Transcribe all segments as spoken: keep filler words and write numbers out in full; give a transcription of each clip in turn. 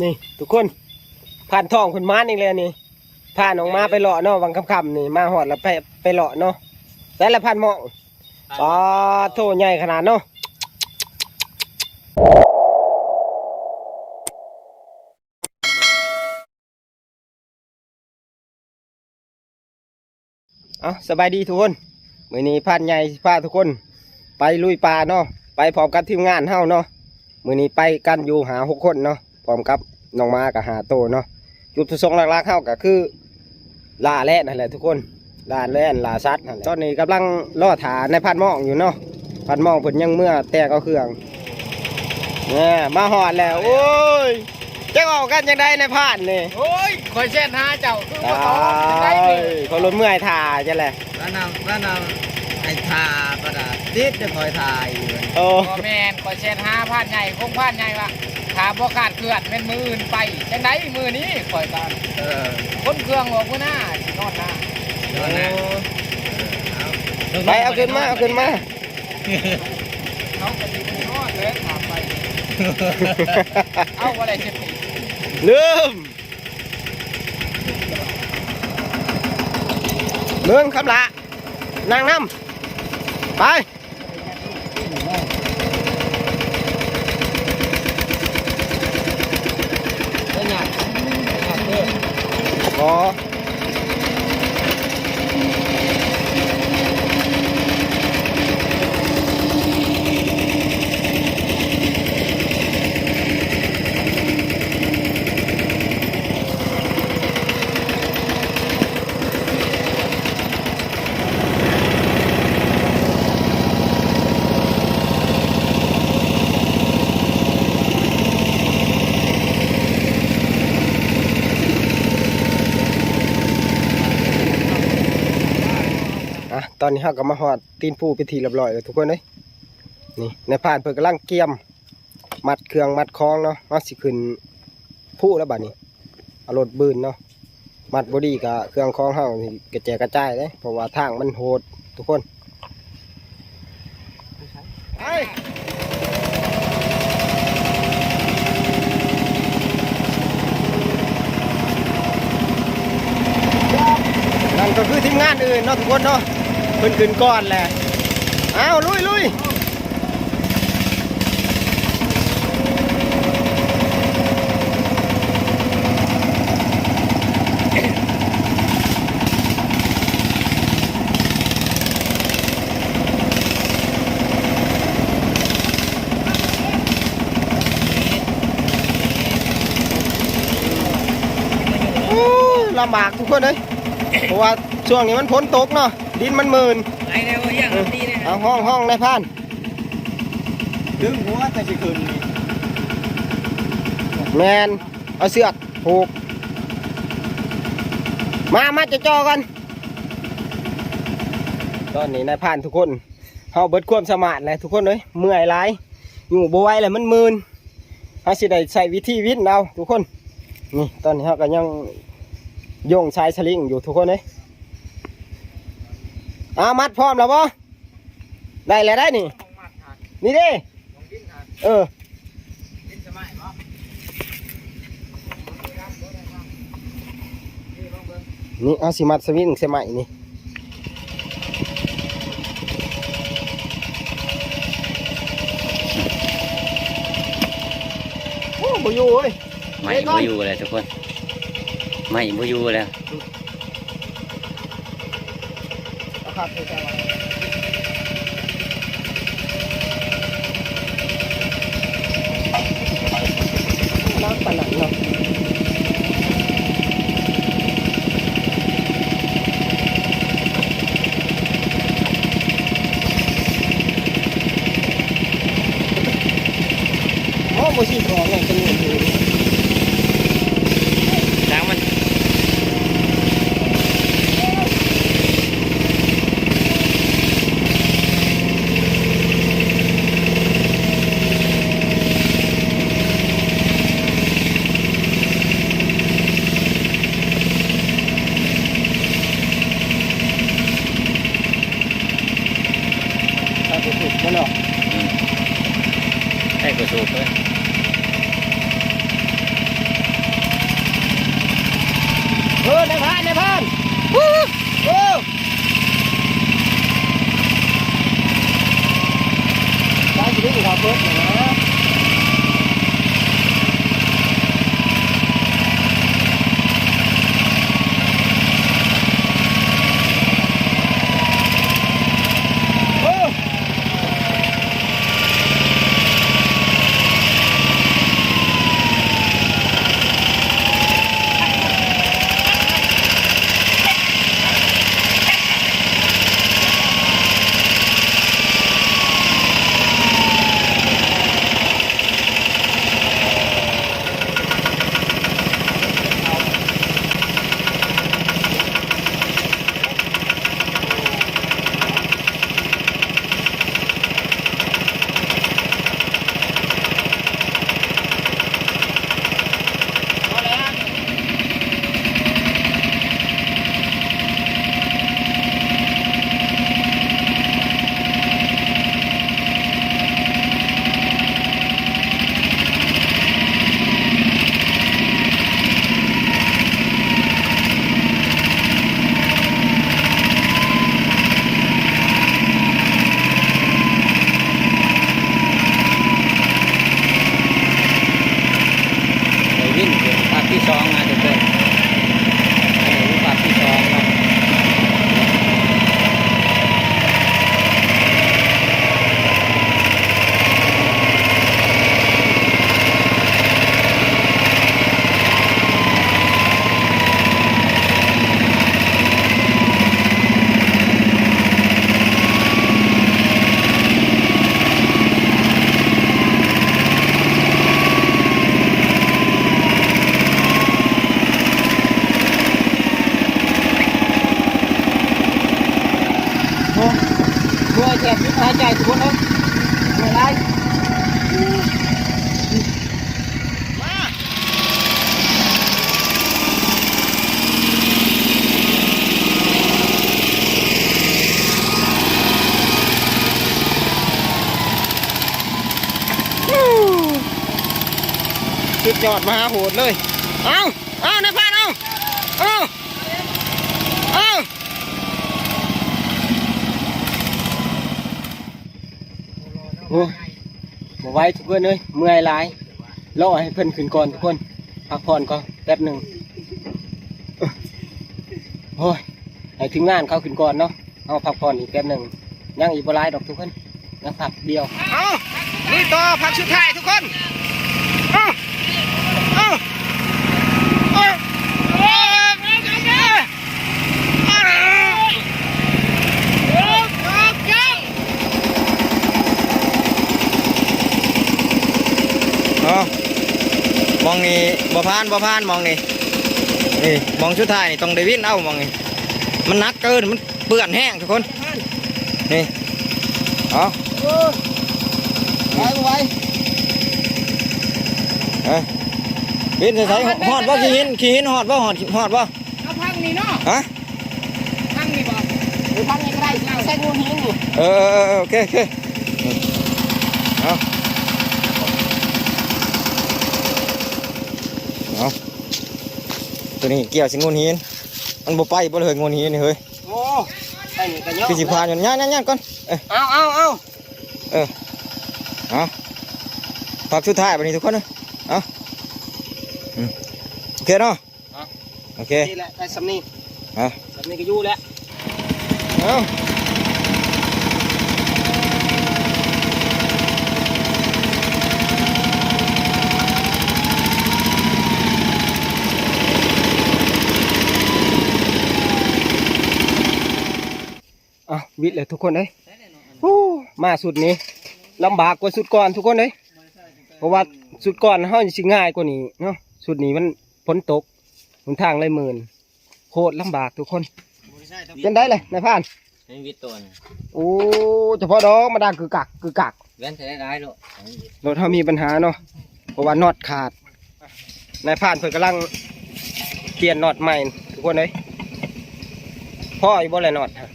นี่ทุกคน พานทองเพิ่นมาอีกแล้วนี่ พาน้องมาไปเลาะเนาะ วังค่ำๆนี่ มาฮอดแล้วไป ไปเลาะเนาะ ใส่ละพานหม่อง อ๋อ โธ่ ใหญ่ขนาดเนาะ เอา สบายดีทุกคน มื้อนี้พานใหญ่สิพาทุกคน ไปลุยป่าเนาะ ไปพร้อมกับทีมงานเฮาเนาะ มื้อนี้ไปกันอยู่ห้าหกคนเนาะ พร้อมกับน้องหมาก็ห้าโตเนาะ จุดประสงค์หลักๆเฮาก็คือ ล่าแลนั่นแหละทุกคน ล่าแลล่าสัตว์นั่นแหละ ตอนนี้กำลังรอถ่านายพานหม่องอยู่เนาะ พานหม่องเพิ่นยังเมือแต่งเอาเครื่อง เนี่ย มาฮอดแล้ว โอ้ย จักเว้ากันจั่งใดนายพานนี่ โอ้ย ข่อยแชทหาเจ้า คือบ่ตอบ ตาย จั่งใดนี่ เขาลดเมื่อยถ่าจั่งแหละ นั่นน่ะ นั่นน่ะ ให้ถ่าบ่ได้ ติดจะคอยถ่าอยู่ โอ้ บ่แม่น ข่อยแชทหาพานใหญ่ คงพานใหญ่ว่า ถ้าบ่ขาดเคลื่อนแม่นมื้ออื่นไป จั่งใดมื้อนี้ข่อยก็ เออ ขนเครื่องออกมื้อหน้า สินอนหน้า นอนหน้า โอ้ เออ เอา ไป เอาขึ้นมา เอาขึ้นมา เขาก็สิบ่นอนเลย ถามไป เอาบ่ได้เสพติด ลืม เบิ่งคำละ นั่งนำ ไป อ๋อ อ่ะ ตอนนี้เราก็มาฮอดตีนภูเป็นที่เรียบร้อยแล้วทุกคนเอ้ย นี่ นายพรานเพิ่นกำลังเกียม มัดเครื่องมัดของเนาะ เราสิขึ้นภูแล้วบัดนี้ เอารถบืนเนาะ มัดบ่ดีก็เครื่องของเรานี่กระแจกระจายเด้ เพราะว่าทางมันโหดทุกคน ไป นั่นก็คือทีมงานอื่นเนาะทุกคนเนาะ เพิ่นขึ้นก่อนแหละ อ้าว ลุย ลุย โอ้ย ลำบากทุกคนเอ้ย เพราะว่าช่วงนี้มันฝนตกเนาะ ดินมันมื่น ไปแล้ว อย่างดีเลย เอา ห้อง ห้องนายพราน ดึงหัวแต่สิขึ้นนี่ แม่น เอาเสือกผูก มา มาจ่อๆกัน ตอนนี้นายพรานทุกคน เฮาเบิดความสามารถแล้วทุกคนเอ้ย เมื่อยหลาย อยู่บ่ไหวแล้ว มันมื่น เฮาสิได้ใช้วิธีวินเอาทุกคน นี่ ตอนนี้เฮาก็ยังโยงสายสลิงอยู่ทุกคนเอ้ย อ่า มัดพร้อมแล้วบ่ ได้แล้วได้นี่ นี่เด้ เออ นี่เอาสิมัดสวิงใส่ไม้นี่ โอ้ บ่อยู่เว้ย ไม้บ่อยู่แล้วทุกคน ไม้บ่อยู่แล้ว เอาครับ เดี๋ยวจะเอา น้ำปานนั้นเนาะ โอ้ บ่สิพอเนาะ จำนวนอยู่ ช้างมัน ถ้าบ่ถูกบ่เนาะ อืม ให้กระสูบเลย แตกหายใจทุกคนเลยเมื่อยหลาย สุดยอดมหาโหดเลย เอา เอา นายพราน เอา เอา เอา โอ้ บ่ไหวทุกคนเอ้ย เมื่อยหลาย รอให้เพิ่นขึ้นก่อนทุกคน พักผ่อนก่อนแป๊บหนึ่ง โอ้ย ให้ทีมงานเขาขึ้นก่อนเนาะ เอาพักผ่อนอีกแป๊บหนึ่ง ยังอีกบ่หลายดอกทุกคน ยังพักเดียว เอา ลุยต่อ พักสุดท้ายทุกคน เอา เอา เอา เอา เอา มองนี่ บ่ผ่าน บ่ผ่าน มองนี่ นี่ มองสุดท้ายนี่ต้องได้วินเอา มองนี่ มันหนักเกิน มันเปื้อนแฮงทุกคน นี่ เอา ไหวบ่ไหว เอ้ย วินใส่ๆ ฮอดบ่ ขี้หิน ขี้หินฮอดบ่ ฮอด ฮอดบ่ เอาพังนี่เนาะ ฮะ พังนี่บ่ หรือพังนี่ก็ได้ ใส่งูหินนี่ เออ เออ เออ โอเค โอเค เอา เอา ตัวนี้เกี่ยวสิงูหิน มันบ่ไปบ่เลย งูหินนี่เฮ้ย โอ้ ไปนี่ก็เยอะ คือสิผ่านอยู่ ย่างๆๆ ก่อน เอ้ย เอา เอา เอา เออ เอา พักสุดท้ายบัดนี้ทุกคนเอ้ย เอา อืม โอเคเนาะ เอา โอเค นี่แหละ ได้ส่ำนี้ เอา ส่ำนี้ก็อยู่แล้ว เอา อ่ะ วิดเลยทุกคนเอ้ย โอ้ มาสุดนี้ ลำบากกว่าสุดก่อนทุกคนเอ้ย เพราะว่าสุดก่อนเฮาสิง่ายกว่านี้เนาะ สุดนี้มันฝนตก หนทางเลยหมื่น โคตรลำบากทุกคน เป็นได้เลยนายพราน ไม่มีตัวนะ โอ้ เฉพาะดอกมาดังกึกกักกึกกัก เว้นจะได้ร้ายโลด รถเฮามีปัญหาเนาะ เพราะว่าน็อตขาด นายพรานเพิ่นกำลังเปลี่ยนน็อตใหม่ทุกคนเอ้ย พออยู่บ่แหละน็อตฮะ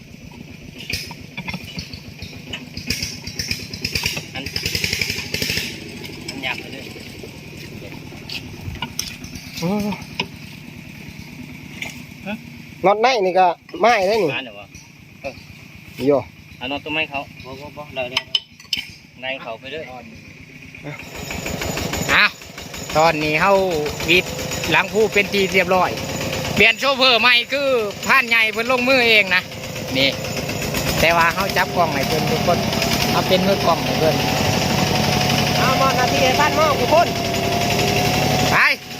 อัน อันหยาบไปเลย โอ้ ฮะ น็อตในนี่ก็ไม้ได้นี่ มาเดี๋ยววะ เออ โย เอาน็อตตัวไม้เขา บ่ บ่ บ่ ได้ ได้ ได้เขาไปเลย อ่ะ ตอนนี้เฮาวิดหลังภูเป็นที่เรียบร้อย เปลี่ยนโชเฟอร์ใหม่คือพรานใหญ่เพิ่นลงมือเองนะ นี่ แต่ว่าเฮาจับกล้องให้เพิ่นทุกคน เอาเป็นมือกล้องให้เพิ่น เอามอบหน้าที่ให้พรานมอบทุกคน ไป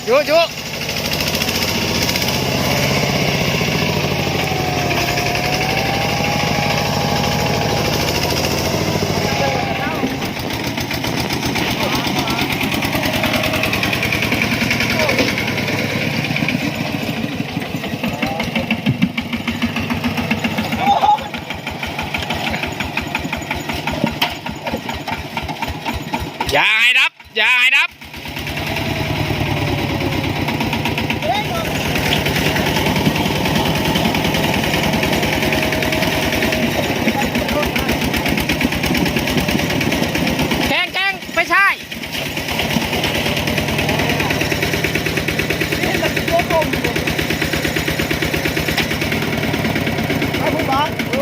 จุจุ อย่าให้ดับ อย่าให้ดับ แกงแกงไปใช่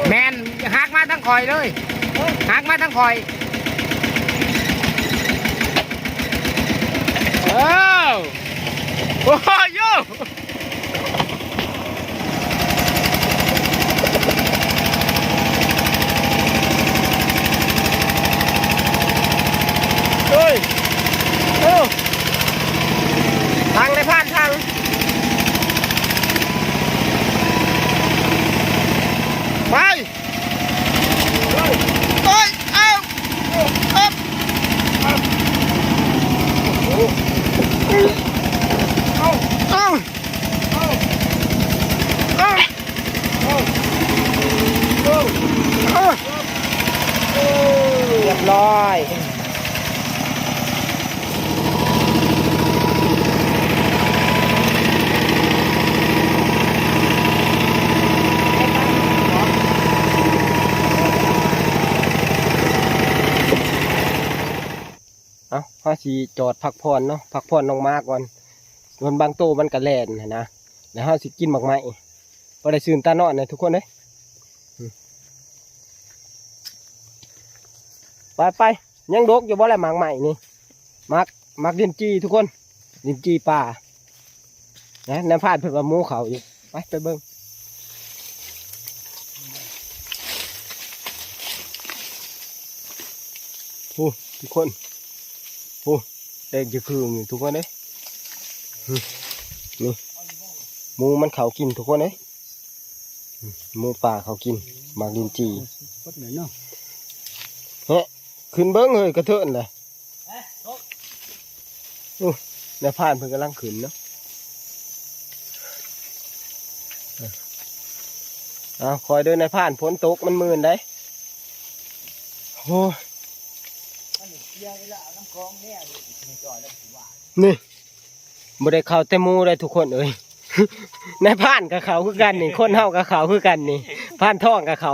แมนหักมาทั้งคอยเลย หักมาทั้งคอย เออ โอ้ยโย เฮ้ย เอ้า ทางในพรานทาง ไป เฮ้ย เอ้า เอ้า เอ้า เอ้า เอ้า เอ้า ร้อย เอ้า เฮาสิจอดพักผ่อนเนาะ พักผ่อนน้องหมาก่อน มันบางโตมันก็แล่นหั้นนะ แล้วเฮาสิกินหมากไม้ พอได้ซื่นตานอนนะทุกคนเด้ย อืม ไปไป ยังดกอยู่บ่แหละหมากไม้นี่ หมาก หมากลิ้นจี่ทุกคน ลิ้นจี่ป่า นะ นายพรานเพิ่นว่าหมูเขาอยู่ ไป ไปเบิ่ง โอ้ ทุกคน โอ้ แดงจะคืออยู่ทุกคนเด้ย อืม นี่ หมูมันเขากินทุกคนเด้ย อืม หมูป่าเขากิน หมากลิ้นจี่ กดหน่อยเนาะ เฮ้ย ขึ้นเบิ่งเฮ้ย กระเทินเลย อู้ นายพรานเพิ่นกำลังขึ้นเนาะ เอาคอยเด้อนายพราน ฝนตกมันมื่นได้ โอ้ย นี่ บ่ได้เข้าแต่หมูได้ทุกคนเอ้ย นายพรานก็เข้าคือกันนี่ คนเฮาก็เข้าคือกันนี่ พรานทองก็เข้า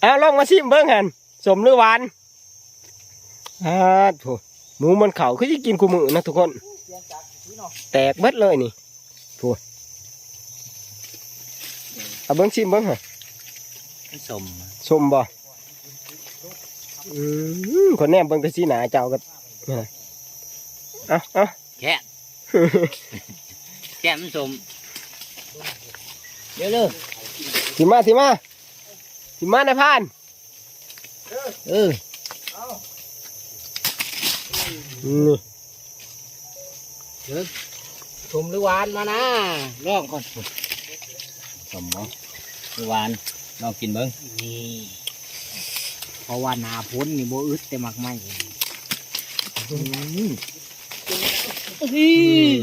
เอาลองมาชิมเบิ่งหั่น ส้มหรือหวาน อ่า โถ หมูมันเขาคือสิกินคู่มื้อนะทุกคน แตกเบิดเลยนี่ โถ เอาเบิ่งชิมเบิ่งหั่น มันส้ม ส้มบ่ อืม คนแนมเบิ่งแต่สีหน้าเจ้าก็ นี่นะ เอาเอา แค่ แค่มันส้ม เดี๋ยวเลย สิมา สิมา สิมานายพราน เออ นี่ เดี๋ยว ส้มหรือหวานมานะ ลองก่อน ส้มบ่ หรือหวาน ลองกินเบิ่ง นี่ เพราะว่าหน้าฝนนี่บ่อึดแต่หมากไม้ อืม อืม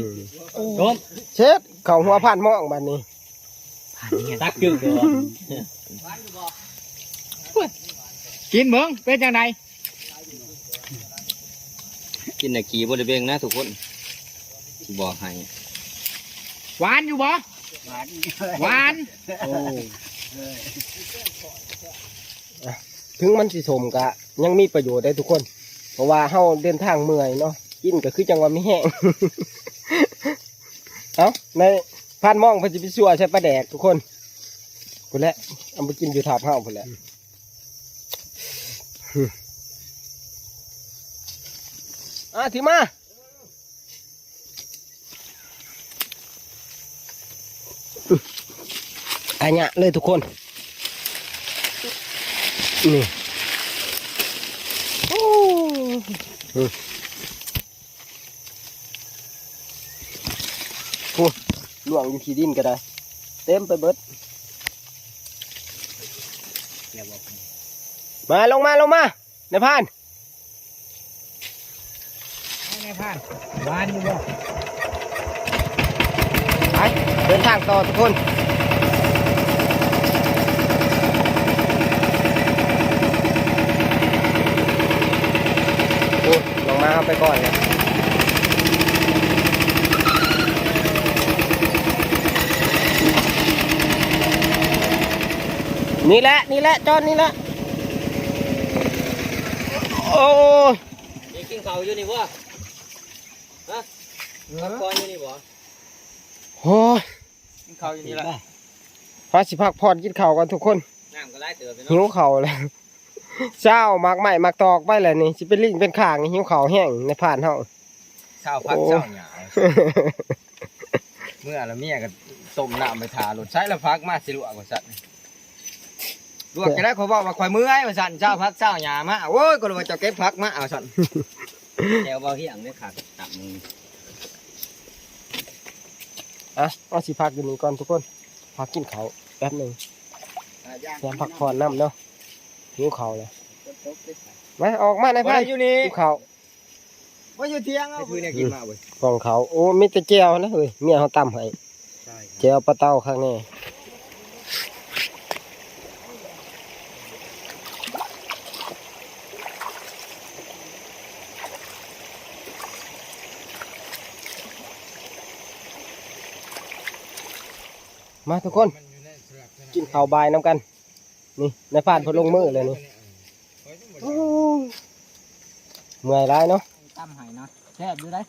ส้ม เช็ด เข้าหัวพรานมองบัดนี้ ตักจึกเลย กินเบิ่งเป็นจังได กินน่ะขี้บ่ได้เบ่งนะทุกคน สิบอกให้ หวานอยู่บ่ หวาน หวาน โอ้ อ่ะ ถึงมันสิส้มกะยังมีประโยชน์ได้ทุกคน เพราะว่าเฮาเดินทางเมื่อยเนาะ กินก็คือจังว่ามีแฮง เอ้า นายพรานมองเพิ่นสิไปซั่วใส่ปลาแดกทุกคน พุ้นแหละ เอาไปกินอยู่ทาบเฮาพุ้นแหละ อ่ะ ถือมา อันเนี้ยเลยทุกคน นี่ โอ้ อืม โอ้ ล่วงอยู่ขี้ดินก็ได้ เต็มไปเบิด มา ลงมา ลงมา นายพราน นายพราน หวานอยู่บ่ ไป เดินทางต่อทุกคน โอ้ ลงมาเอาไปก่อนเลย นี่แหละ นี่แหละ จอนนี่แหละ โอ้ย นี่กินข้าวอยู่นี่บ่ ฮะ พักผ่อนอยู่นี่บ่ โอ้ย กินข้าวอยู่นี่ละ พาสิพักผ่อนกินข้าวกันทุกคน น้ำก็หลายเติบเลยเนาะ หิวข้าวแล้ว เช้าหมากไม้หมากตอกไปแล้วนี่ สิเป็นลิงเป็นข่าง หิวข้าวแฮงนายพรานเฮา เช้าพัก โอ้ เช้าหญ้า เมื่อละเมียก็ต้มน้ำไปทาโลด ใส่ละพักมาสิลวกว่าซั่น ลวกจะได้ ข้อยบอกว่าข้อยเมื่อยว่าซั่น เช้าพักเช้าหญ้ามา โอ้ย ก็เลยว่าเจ้าเก็บผักมา ว่าซั่น แถวเบาเฮียงเนี่ยขาดตับหนึ่ง อ่ะ เอาสิพักอยู่นี่ก่อนทุกคน พักกินข้าวแป๊บหนึ่ง แถมพักผ่อนนำเนาะ หิวข้าวแล้ว มา ออกมานายพราน อยู่นี่ หิวข้าว ว่าอยู่เที่ยงเอา คือเนี่ยกินมาเว้ย ของเขา โอ้ มีแต่แจ่วนะเฮ้ย เมียเขาตำให้ ใช่ครับ แจ่วปลาเต้าข้างใน โ มาทุกคน กินข้าวบ่ายนำกัน นี่นายพรานเพิ่นลงมือเลยนี่ โอ้ เมื่อยหลายเนาะ ตำให้เนาะ แซ่บอยู่เด้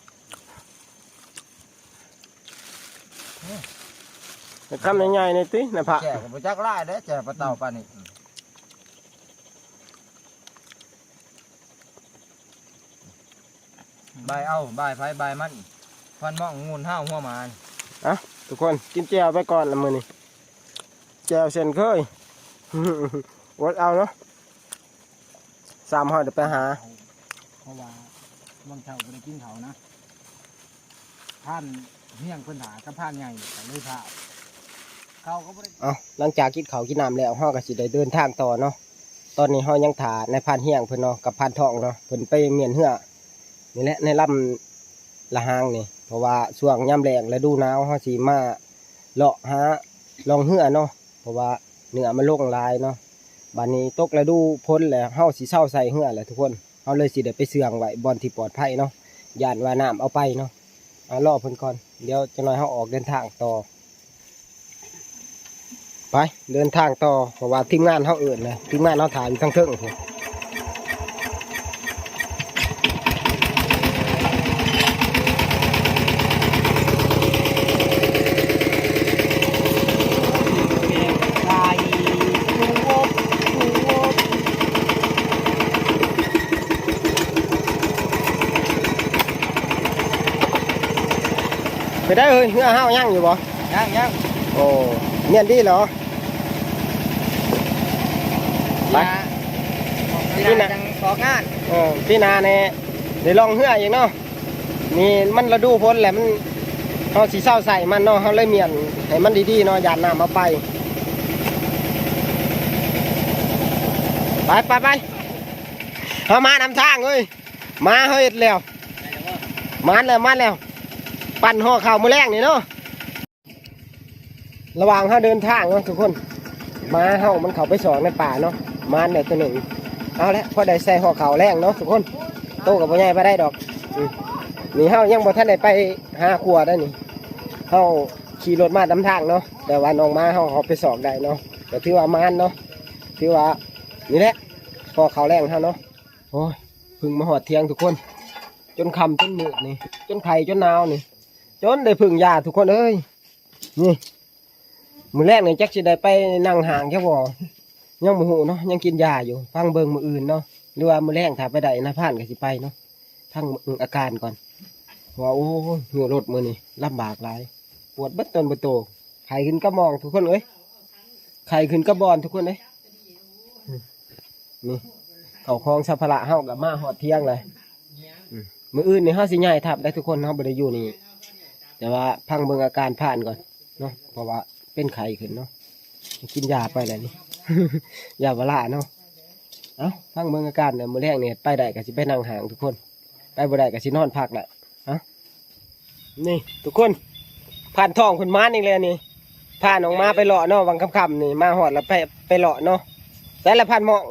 แต่คำใหญ่ๆนี่ตินายพราน แซ่บก็บ่จักหลายเด้ แซ่บปลาเต่าปลานี่ บายเอา บายไผ บายมัน ฟันม่องงูนห้าวหัวหมานี่ อ่ะ ทุกคน กินแจ่วไปก่อนละมื้อนี้ แจ่วเช่นเคย อดเอาเนาะ สามร้อยเดี๋ยวไปหา เพราะว่าบางเช้าบ่ได้กินข้าวนะ พรานเฮียงเพิ่นหากับพรานใหญ่ก็เลยพา ข้าวก็บ่ได้ เอา หลังจากกินข้าวกินน้ำแล้ว เฮาก็สิได้เดินทางต่อเนาะ ตอนนี้เฮายังถ่านายพรานเฮียงเพิ่นเนาะ กับพรานทองเนาะ เพิ่นไปเมียนเฮือ นี่แหละ ในลำละหางนี่ เพราะว่าช่วงยามแล้งฤดูหนาว เฮาสิมาเลาะหาล่องเฮือเนาะ เพราะว่าเนื้อมันลงหลายเนาะ บัดนี้ตกฤดูฝนแล้ว เฮาสิเซาใส่เฮือแหละทุกคน เฮาเลยสิได้ไปเสื่องไว้บ่อนที่ปลอดภัยเนาะ ย่านว่าน้ำเอาไปเนาะ อ่ะ รอเพิ่นก่อน เดี๋ยวจักหน่อยเฮาออกเดินทางต่อ ไป เดินทางต่อ เพราะว่าทีมงานเฮาเอิ้นนะ ทีมงานเฮาถ่ายอยู่ทางเทิงพู้น ไปได้เฮ้ย เฮือเฮายังอยู่บ่ ยังยัง โอ้ เมียนดีเหรอ ไป ปีหน้า ปีหน้าจังออกงาน เออ ปีหน้านี่ได้ล่องเฮืออีกเนาะ นี่มันฤดูฝนแหละ มัน เฮาสิเซาใส่มันเนาะ เฮาเลยเมียนให้มันดีๆเนาะ ย่านน้ำเอาไป ไปไปไป เฮามานำทางเอ้ย มาเฮาเฮ็ดแล้ว มานแล้ว มานแล้ว ปั่นห่อข้าวมื้อแลงนี่เนาะ ระหว่างเฮาเดินทางเนาะทุกคน หมาเฮามันเข้าไปซอกในป่าเนาะ มานได้ตัวหนึ่ง เอาละ พอได้ใส่ห่อข้าวแลงเนาะทุกคน โตก็บ่ใหญ่ปานใดดอก อืม นี่เฮายังบ่ทันได้ไปหาครัวได้นี่ เฮาขี่รถมานำทางเนาะ แต่ว่าน้องหมาเฮาเข้าไปซอกได้เนาะ ก็ถือว่ามานเนาะ ถือว่า นี่แหละ ห่อข้าวแลงเฮาเนาะ โอ้ย เพิ่งมาฮอดเที่ยงทุกคน จนค่ำจนมืดนี่ จนไข้จนหนาวนี่ จนได้พึ่งยาทุกคนเอ้ย นี่ มื้อแลงนี่จักสิได้ไปนั่งห้างจักบ่ ยังบ่ฮู้เนาะ ยังกินยาอยู่ ฟังเบิ่งมื้ออื่นเนาะ หรือว่ามื้อแลงถ้าไปได้นายพรานก็สิไปเนาะ ฟังเบิ่งอาการก่อน เพราะว่า โอ้ย หิ้วรถมื้อนี้ลำบากหลาย ปวดเบิดตนเบิดโต ไข้ขึ้นกระหม่องทุกคนเอ้ย ไข้ขึ้นกระบอนทุกคนเอ้ย นี่ เข้าของสัมภาระเฮาก็มาฮอดเที่ยงเลย อืม มื้ออื่นนี่เฮาสิย้ายทัพได้ทุกคน เฮาบ่ได้อยู่นี่ แต่ว่าฟังเบิ่งอาการพรานก่อนเนาะ เพราะว่าเป็นไข้ขึ้นเนาะ กินยาไปแล้วนี่ ยาพาราเนาะ เอ้า ฟังเบิ่งอาการเด้อ มื้อแลงนี่ไปได้ก็สิไปนั่งห้างทุกคน ไปบ่ได้ก็สินอนพักแหละ เอ้า นี่ทุกคน พรานทองเพิ่นมานอีกแล้วนี่ พาน้องหมาไปเลาะเนาะ วังค่ำๆนี่ มาฮอดแล้วไป ไปเลาะเนาะ ใส่ละพรานม่อง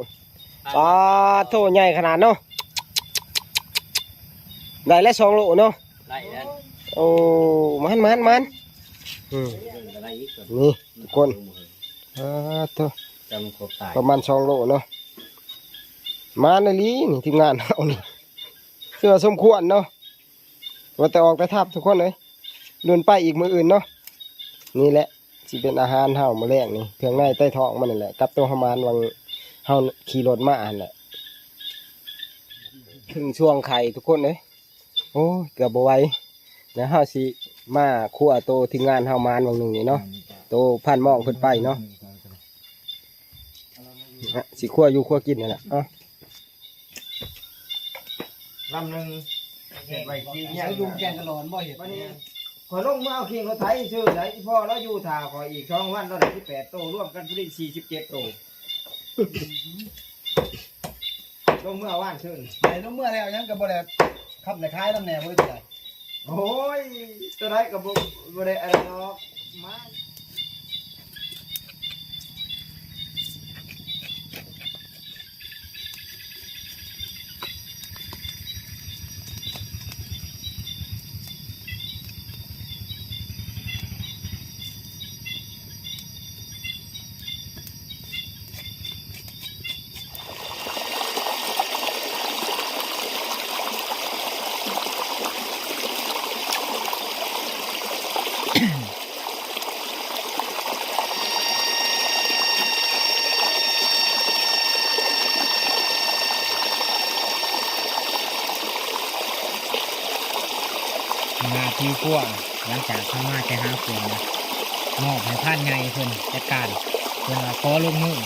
ปลาโถใหญ่ขนาดเนาะ ได้แล้วสองโลเนาะ ได้แล้ว โอ้ มัน มัน มัน อืม ได้อีกตัว นี่ทุกคน อ่า โถ จำครบตาย ประมาณสองโลเนาะ มานอีหลีนี่ ทีมงานเฮานี่ ถือว่าสมควรเนาะ ว่าแต่ออกแต่ทัพทุกคนเอ้ย ลุ้นไปอีกมื้ออื่นเนาะ นี่แหละ สิเป็นอาหารเฮามื้อแลงนี่ เครื่องในไต้ท้องมันนั่นแหละ กับตัวเฮามานวังเฮาขี่รถมาหั่นแหละ ถึงช่วงไข่ทุกคนเอ้ย โอ้ย เกือบบ่ไหว แล้วเฮาสิมาคั่วโตทีมงานเฮามานวังหนึ่งนี่เนาะ โตพรานม่องเพิ่นไปเนาะ ฮะ สิคั่วอยู่คั่วกินนั่นแหละ เอ้า ลำหนึ่ง เก็บไว้กินเนี่ย ใช้ลุงแกงกะหล่อนบ่เห็ด วันนี้ ขอยลงมาเอาคิงรถไถซื้อได้ อีพ่อเราอยู่ถ่าขอยอีกสองวัน เราได้สิบแปดโต รวมกันพอดีสี่สิบเจ็ดโต ลงเมื่อวานซื้อ ไหนลงเมื่อแล้วยังก็บ่ได้ คำไหนขายนำแหน่บ่ได้เท่าไหร่ โอ้ย ตัวใดก็บ่ บ่ได้อะไรหรอก มา มีพวง หลังจากเข้ามาแต่หาพวงนะ มอบให้พรานใหญ่เพิ่นจัดการ เพิ่นว่าขอลงมือ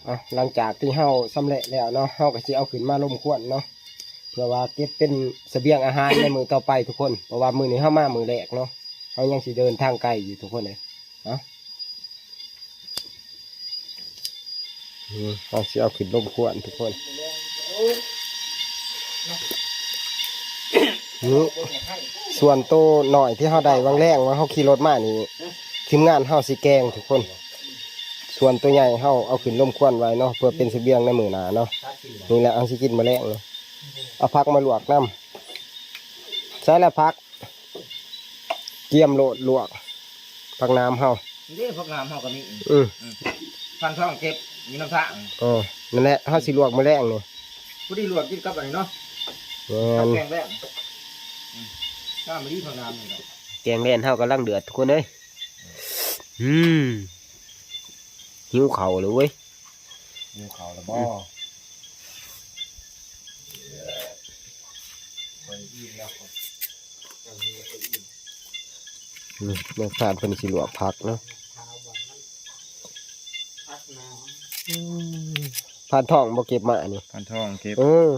อ่ะ หลังจากที่เฮาสำเร็จแล้วเนาะ เฮาก็สิเอาขึ้นมาลมควันเนาะ เพื่อว่าเก็บเป็นเสบียงอาหารในมื้อต่อไปทุกคน เพราะว่ามื้อนี้เฮามามื้อแรกเนาะ เฮายังสิเดินทางไกลอยู่ทุกคนเลย เนาะ อืม เฮาสิเอาขึ้นลมควันทุกคน นี่ ส่วนโตน้อยที่เฮาได้วางแรงว่าเฮาขี่รถมานี่ ทีมงานเฮาสิแกงทุกคน ส่วนตัวใหญ่เฮาเอาขึ้นลมควันไว้เนาะ เพื่อเป็นเสบียงในมื้อหน้าเนาะ นี่แหละเฮาสิกินมื้อแลงเนาะ เอาผักมาลวกนำ ใส่แล้วผัก เกียมโลดลวก ผักน้ำเฮา นี่ผักน้ำเฮาก็มี อืม อืม พันทองเก็บอยู่นำทาง อ๋อ นั่นแหละ เฮาสิลวกมื้อแลงนี่ พอดีลวกกินกับอันนี้เนาะ แม่น แกงแลง อืม น้ำมันดีผักน้ำนี่เนาะ แกงแลงเฮากำลังเดือดทุกคนเอ้ย อืม หิวข้าวเลยเว้ย หิวข้าวแล้วบ่ อืม นี่ แม่พรานเพิ่นสิลวกผักเนาะ อืม พรานทองบ่เก็บมาอันนี้ พรานทองเก็บ เออ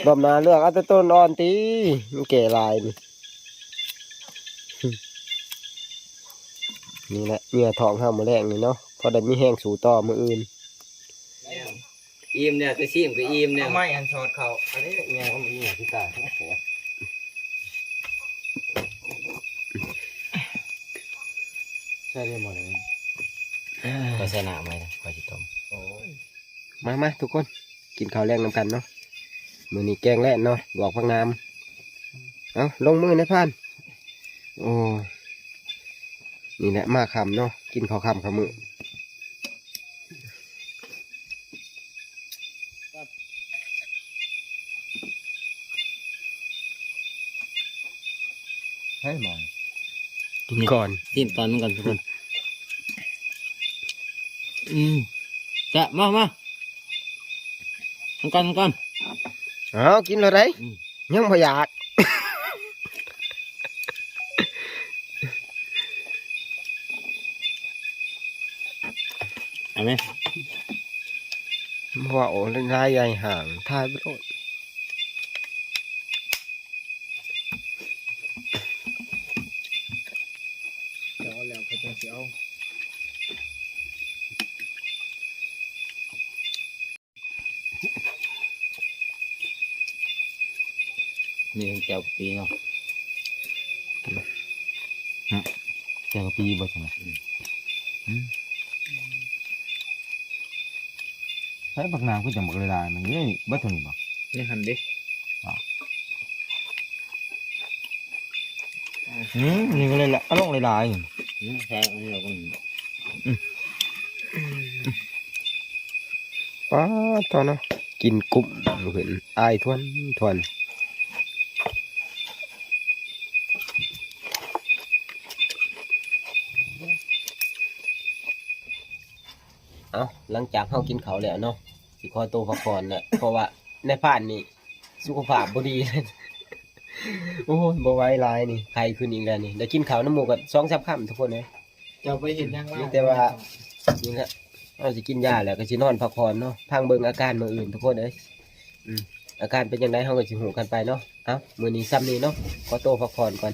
รอบหน้าเลือกเอาแต่ต้นอ่อนติ มันแก่หลายนี่ นี่แหละ เหยื่อทองเฮามื้อแลงนี่เนาะ พอได้มีแฮงสู้ต่อมื้ออื่น อิ่มเนี่ย แต่ซิมก็อิ่มเนี่ย เอาไม้อันสอดเข้า อันนี้เนี่ย มันมีที่ตาทั้งแสบ ใช่ได้หมดเลย ก็ใส่น้ำไว้นะ ข้อยสิต้ม โอ้ย มา มา ทุกคน กินข้าวแลงนำกันเนาะ มื้อนี้แกงแลงเนาะ ลวกผักน้ำ เอา ลงมือนะพราน โอ้ นี่แหละ มาค่ำเนาะ กินข้าวค่ำค่ำมื้อ ให้หมอน กินก่อน ซิมตอนมันก่อนทุกคน อืม จะ มา มา มันก่อน มันก่อน เอา กินเลยได้ อืม ยังบ่อยาก เอาไหม เพราะว่าโอ้ ลายใหญ่ห่าง ถ่ายไปโลด เดี๋ยวเอาแล้วเขาจะสิเอา นี่แจ่วกะปิเนาะ อืม แจ่วกะปิบ่ใช่ไหม อืม อืม ใช้ผักนางก็จะหมดเวลา มันนี่เบิดเท่านี้บ่ นี่หั่นดิ อ่ะ อืม นี่ก็เลยละ เอาลงหลายๆ อืม ใช่ อันนี้เราก็ อืม ป๊าด เท่านะ กินกุ้มเห็นอายทวนทวน เอา หลังจากเฮากินข้าวแล้วเนาะ สิขอตัวพักผ่อนแหละ เพราะว่านายพรานนี่สุขภาพบ่ดี โอ้ย บ่ไหวหลายนี่ ไข้ขึ้นอีกแล้วนี่ ได้กินข้าวนำหมู่ก็สองสามคำทุกคนเอ้ย เจ้าไปเฮ็ดหยังมา มีแต่ว่า นี่แหละ เฮาสิกินยาแล้วก็สินอนพักผ่อนเนาะ พังเบิ่งอาการมื้ออื่นทุกคนเอ้ย อืม อาการเป็นจั่งใดเฮาก็สิฮู้กันไปเนาะ เอ้า มื้อนี้ส่ำนี้เนาะ ขอตัวพักผ่อนก่อน